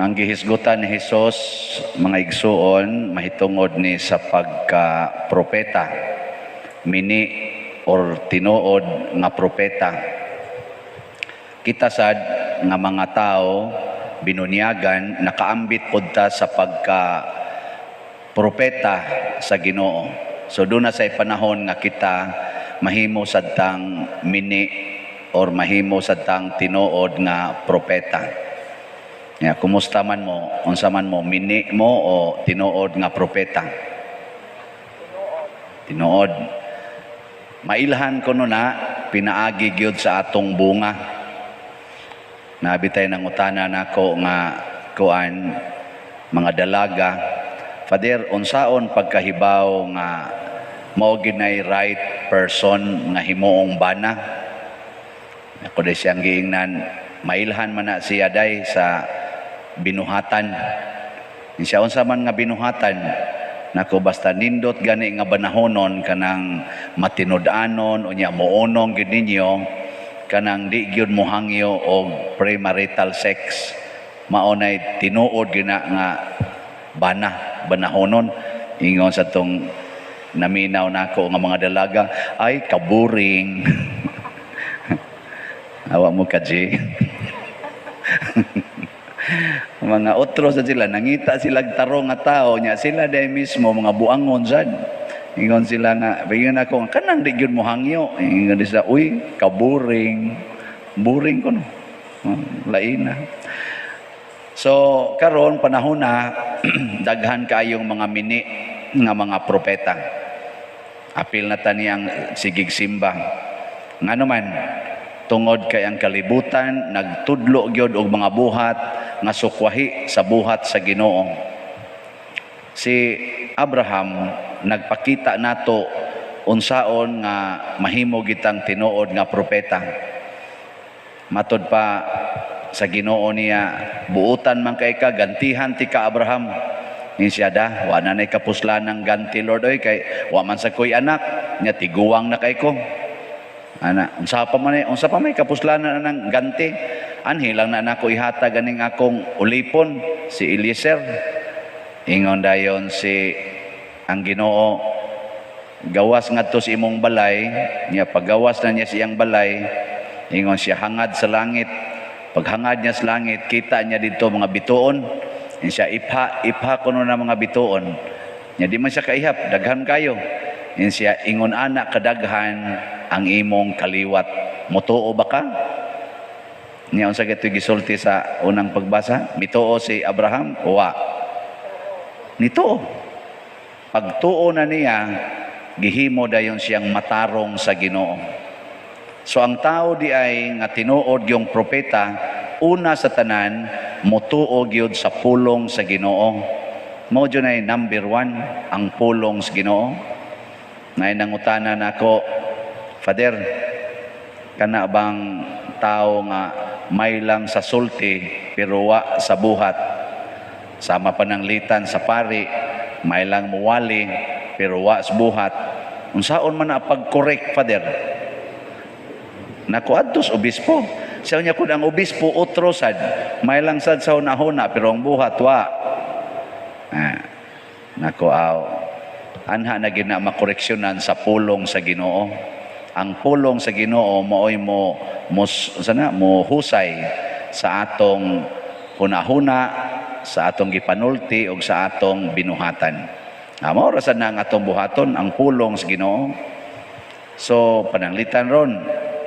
Ang gihisgutan ni Hesus, mga igsuon, mahitungod ni sa pagka-propeta, mini or tinuod nga propeta. Kita sad nga mga tao binunyagan, nakaambit pod ta sa pagka propeta sa Ginoo. So duna sa panahon nga kita mahimo sadtang mini or mahimo sadtang tinuod nga propeta. Ya, kumusta man mo, unsa man mo, mini mo o tinuod nga propeta? Tinuod. Mailhan kuno na pinaagi gyud sa atong bunga. Naa bitay nangutana nako nga kuan, mga dalaga, "Father, unsaon pagkahibaw nga mao gyud nay right person nga himuong bana?" Ako day siyang giingnan, mailhan man na siya day sa binuhatan. Siya, "Unsa man nga binuhatan?" Nako, basta nindot gani nga banahonon, kanang matinud-anon, unya mounong gyud ninyo, kanang di gyud mohangyo og premarital sex. Mao nay tinuod gyud na nga bana, banahonon. Ingon sa tong naminaw nako nga mga dalaga, "Ay, kaboring." Awa mo ka, G. Mga otro sa sila, nangita sila tarong nga tao nya sila day mismo mga buangon sad. Ingon sila nga, ingon ako, "Kanang di gyud mo hangyo." Ingon di sila, "Uy, kaboring." Boring kuno. Oh, lain na. So, karon panahon na daghan kaayong mga mini nga mga propeta. Apil na ta niyang sigig simba. Ngano man, tungod kay ang kalibutan nagtudlo gyud og mga buhat nga sukwahi sa buhat sa Ginoo. Si Abraham nagpakita nato unsaon nga mahimo gitang tinuod nga propeta. Matod pa sa Ginoo niya, "Buutan man kay ka, gantihan ti ka, Abraham." Ni siya da, "Wa na nay kapuslan ng ganti, Lord, oy, kay wa man sa koy anak, nya tiguang na kay ko." Ana, unsa pa may kapuslanan ng ganti? Anhi lang na nako ihatag aning akong ulipon si Eliezer. Ingon dayon si ang Ginoo, "Gawas ngadto sa imong balay." Niya paggawas na niya siyang balay, ingon siya, "Hangad sa langit." Paghangad niya sa langit, kita niya dito mga bituon. Ingon siya, "Ipha, ipha kuno na mga bituon." Nya di man siya kaihap, daghan kayo. Ingon siya, "Ingon ana kadaghan ang imong kaliwat. Mutuo ba ka?" Niya unsa gito gisulti sa unang pagbasa? Mituo si Abraham? Wa. Nituo. Pagtuo na niya, gihimo dayon siyang matarong sa Ginoo. So ang tao di ay nga tinuod yung propeta, una sa tanan, mutuo gyud sa pulong sa Ginoo. Mao jud ay number one ang pulong sa Ginoo. Nay nangutana nako, "Father, kana bang tao nga may lang sa sulti pero wa sa buhat, sama pananglitan sa pari, may lang muwali pero wa sa buhat, unsaon man na pag-correct, Father?" Nako, adtos obispo. Siya niya kun ang obispo otro sad, may lang sad sa hunahuna pero ang buhat wa. Ah, nako aw. Anha na gid na makoreksyonan sa pulong sa Ginoo. Ang pulong sa Ginoo maoy mo mo sana mo husay sa atong hunahuna, sa atong gipanulti ug sa atong binuhatan. Ah, mao ra sad na ang atong buhaton ang pulong sa Ginoo. So pananglitan ron,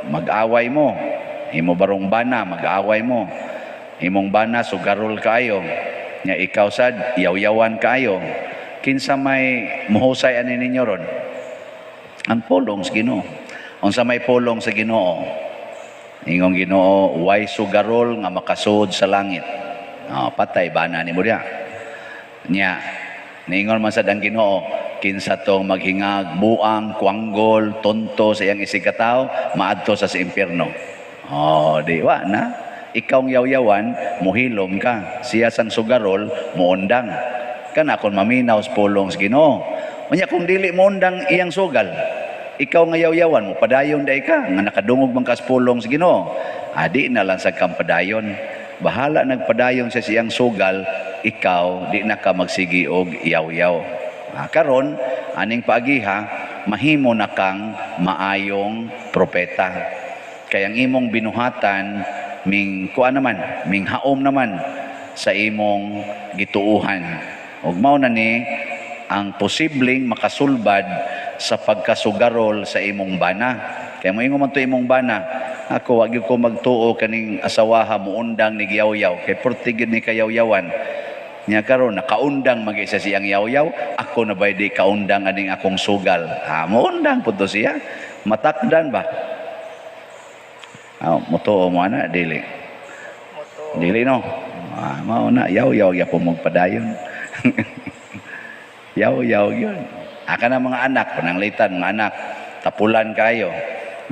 mag-away mo. Imo barong bana, mag-away mo. Imong bana sugarol kaayo. Nya ikaw sad yaw-yawan kaayo. Kinsa may muhusay ani ninyo ron? Ang pulong sa Ginoo. Unsa may pulong sa Ginoo? Ingong Ginoo, "Way sugarol nga makasud sa langit." Oh, patay bana nimo diha. Nya, niingon man sad ang Ginoo, kinsa tong maghingag, buang, kwanggol, tonto sa iyang isigkatawo, maadto sa impyerno. Oh, di wa na. Ikaw ang yaw-yawan, muhilom ka. Siya sang sugarol, muundang. Kana kung maminaw sa pulong sa Ginoo. Unya kung dili moundang iyang sugal, ikaw nga yaw-yawan mo, padayon day ka, nga nakadungog man ka sa pulong sa Ginoo. Adi na lang sa kang padayon. Bahala nagpadayon sa siyang sugal, ikaw di na ka magsigi og yaw-yaw. Ah, karon aning paagiha, mahimo na kang maayong propeta. Kay ang imong binuhatan ming kuan naman, ming haom naman sa imong gituuhan. Ug mao na ni ang posibleng makasulbad sa pagkasugarol sa imong bana. Kay moingon man to imong bana, "Ako wa gyud ko magtuo kaning asawaha muundang ni giyawyaw kay porte gyud ni kayawyawan." Nya karon nakaundang mag isa siyang yaw-yaw, "Ako na bay di kaundang aning akong sugal?" Ah, muundang pud to siya. Matakdan ba? Ah, mutuo mo ana dili? Moto. Dili, no. Ah, mao na, yaw-yaw gyapon magpadayon. Yaw-yaw yun. Aka na mga anak, pananglitan mga anak, tapulan kayo.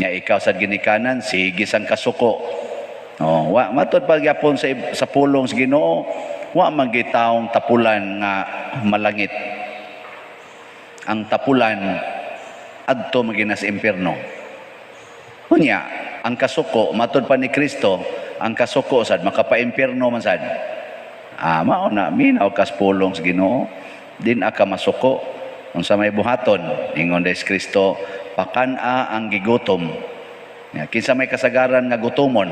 Nya ikaw sa ginikanan, sige sang kasuko. Oh, wa matud pa gyapon sa pulong sa Ginoo, wa man gitawong tapulan nga malangit. Ang tapulan adto magina sa impierno. Unya, ang kasuko, matud pa ni Kristo, ang kasuko sad makapa-impierno man sad. Ah, mao na minaw kas pulong sa Ginoo, din aka masuko. Unsa may buhaton? Ingon des Kristo, "Pakan-a ang gigutom." Ya, kinsa may kasagaran nga gutomon?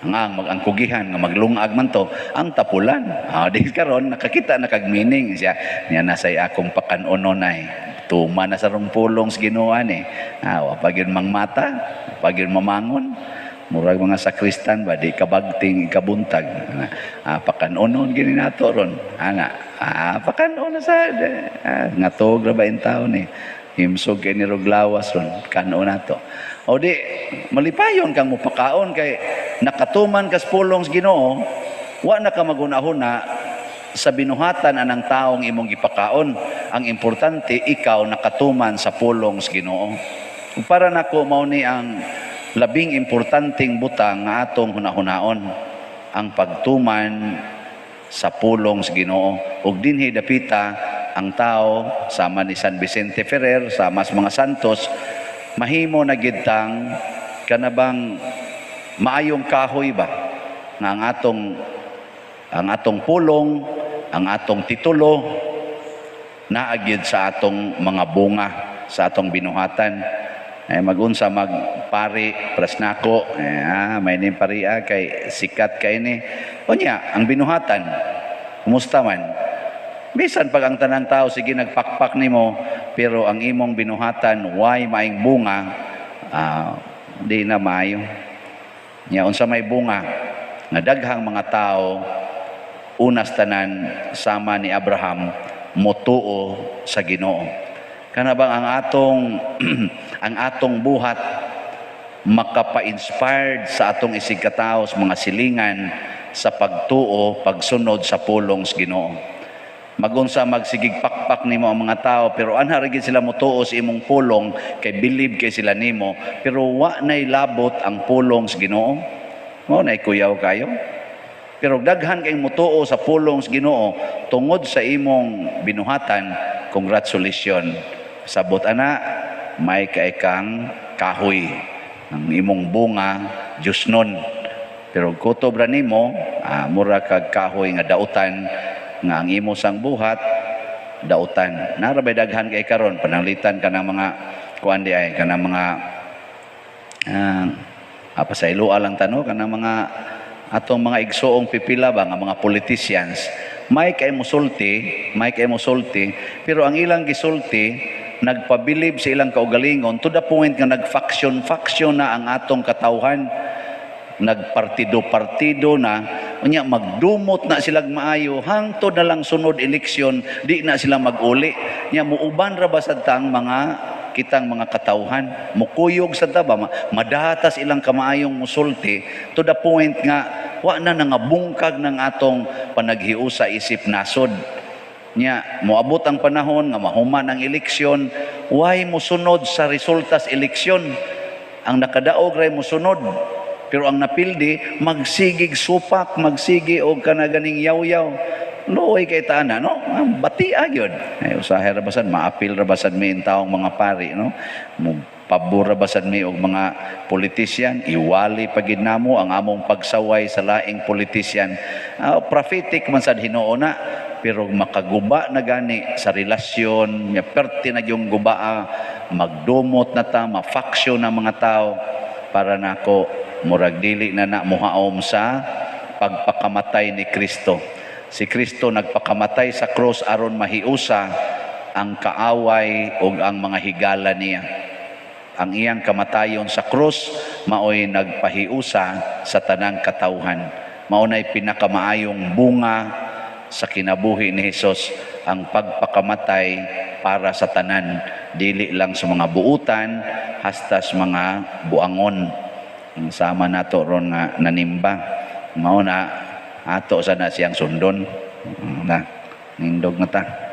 Ang mag-angkugihan nga maglungag man to ang tapulan. Ah, di karon nakakita na kag meaning siya niya, nasay akong pakan-onon ay tuma na sa rong pulong sa Ginoo ni. Ah, wa pa gyud mang mata, pa gyud mamangon. Murag mga sakristan ba, di kabagting ikabuntag. Ah, pakan-onon gini nato ron. Ana, ah, pakan-onon sa ah, nga tuog ra ba in taon ni. Himsog kay ni rog lawas ron, kanon nato. O di malipayon kang mupakaon kay nakatuman kas pulong sa Ginoo, wa na ka magunahuna sa binuhatan anang taong imong gipakaon. Ang importante, ikaw nakatuman sa pulong sa Ginoo. Ug para nako, mao ni ang labing importanteng butang nga atong hunahunaon, ang pagtuman sa pulong sa Ginoo. Ug dinhi dapita ang tao sama ni San Vicente Ferrer, sama sa mga santos, mahimo na gid tang kanabang maayong kahoy ba nga ang atong pulong, ang atong titulo naa gyud sa atong mga bunga, sa atong binuhatan. Eh, magunsa magpari prasnako, eh, ah, may ning paria kay sikat kay ni. Unya, ang binuhatan, kumusta man? Bisan pag ang tanang tao sige nagpakpak nimo, pero ang imong binuhatan way maing bunga, ah, di na maayo. Nya unsa may bunga? Nga daghang mga tao, unas tanan sama ni Abraham, motuo sa Ginoo. Kana bang ang atong buhat makapa-inspired sa atong isigkatawo, sa mga silingan, sa pagtuo, pagsunod sa pulong sa Ginoo. Magunsa magsigig pakpak nimo ang mga tao, pero anha ra gid sila motuo sa imong pulong kay believe kay sila nimo, pero wa nay labot ang pulong sa Ginoo. Mao nay kuyaw kayo. Pero daghan kay motuo sa pulong sa Ginoo tungod sa imong binuhatan, congratulations. Sabot ana, may kay kang kahoy. Ang imong bunga Diyos nun. Pero kutob ra nimo, ah, mura kag kahoy nga dautan, nga ang imo sang buhat dautan. Nara bay daghan kay karon, pananglitan ka ng mga kuan di ay kanang mga apa sa ilua lang tano, kanang mga atong mga igsoong pipila ba nga mga politicians, may kay musulti, pero ang ilang gisulti nagpabilib sa ilang kaugalingon to the point nga nag-faction faction na ang atong katawhan, nagpartido-partido na. Unya magdumot na silag maayo hangtod na lang sunod eleksyon di na sila mag-uli. Nya muuban ra ba sad ta ang mga kitang mga katawhan, mukuyog sa ta ba, madatas ilang kamaayong musulti to the point nga wa na nangabungkag ng atong panaghiusa isip nasod. Nya moabot ang panahon nga mahuman ang eleksyon, way musunod sa resultas eleksyon. Ang nakadaog ray musunod, pero ang napildi magsigig supak, magsigi og kanaganing yaw-yaw. Luoy kay taana, no? Ang bati gyud. Ay, usahay ra basan maapil ra basad mi taong mga pari, no? Mo Pabor ba sad mi og mga politician, iwali pa gid namo ang among pagsaway sa laing politician. Prophetic man sad hinuon na, pero makaguba na gani sa relasyon nya, perti na yung gubaa, magdumot na ta, ma-faction na mga tao, para nako murag dili na na muhaom sa pagpakamatay ni Kristo. Si Kristo nagpakamatay sa cross aron mahiusa ang kaaway ug ang mga higala niya. Ang iyang kamatayon sa krus maoy nagpahiusa sa tanang katawhan. Mao nay pinakamaayong bunga sa kinabuhi ni Hesus, ang pagpakamatay para sa tanan, dili lang sa mga buutan, hasta sa mga buangon. Ang sama nato ron nga nanimba, mao na ato sana siyang sundon na nindog na ta.